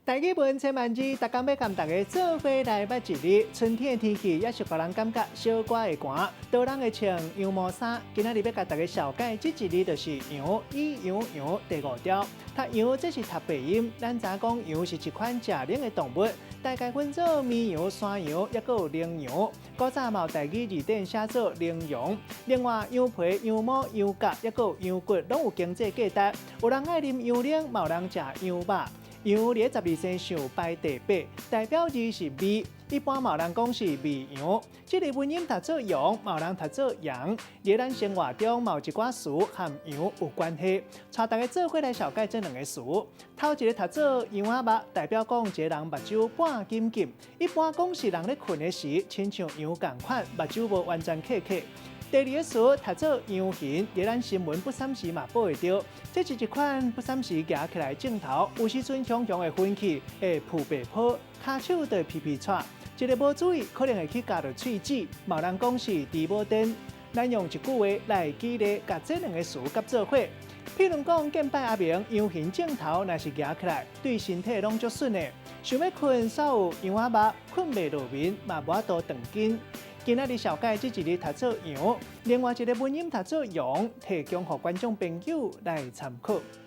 台語文千萬字，逐工欲共大家做伙來捌一字。春天的天氣也是予人感覺小可會寒，多人會穿羊毛衫。今仔日欲共大家紹介這一字就是羊，伊羊羊第五條。讀羊這是讀白音，咱知影講羊是一款食奶的動物，大概分做綿羊、山羊，抑閣有羚羊。古早嘛有台語字典寫做羚羊。另外，羊皮、羊毛、羊角，抑閣有羊骨，攏有經濟價值。有人愛啉羊奶，嘛有人食羊肉。羊佇十二生肖排第八，代表字是未，一般嘛有人講是未羊。這个文音讀做羊，嘛有人讀做羊。佇咱生活中嘛有一寡詞和羊有關係，帶大家做伙來紹介這兩个詞。頭一个讀做羊仔目，代表講一个人目睭半緊緊。一般講是人咧睏的時，親像羊仝款，目睭無完全瞌瞌。第二个詞讀做羊行，佇咱新聞不三時嘛報會著。這是一款不三時舉起來鏡頭，有時陣雄雄會昏去，會浮白泡，跤手就會皮皮掣。一个無注意，可能會去咬著喙齒。嘛有人講是豬母癲。咱用一句話來舉例，共這兩个詞佮做伙。譬如講，見擺阿明羊行鏡頭若是舉起來，對身體攏足順的。想欲睏，煞有羊仔目，睏袂落眠，嘛無法度斷筋。今仔日紹介這一字讀做羊，另外一个文音讀做羊，提供予觀眾朋友來參考。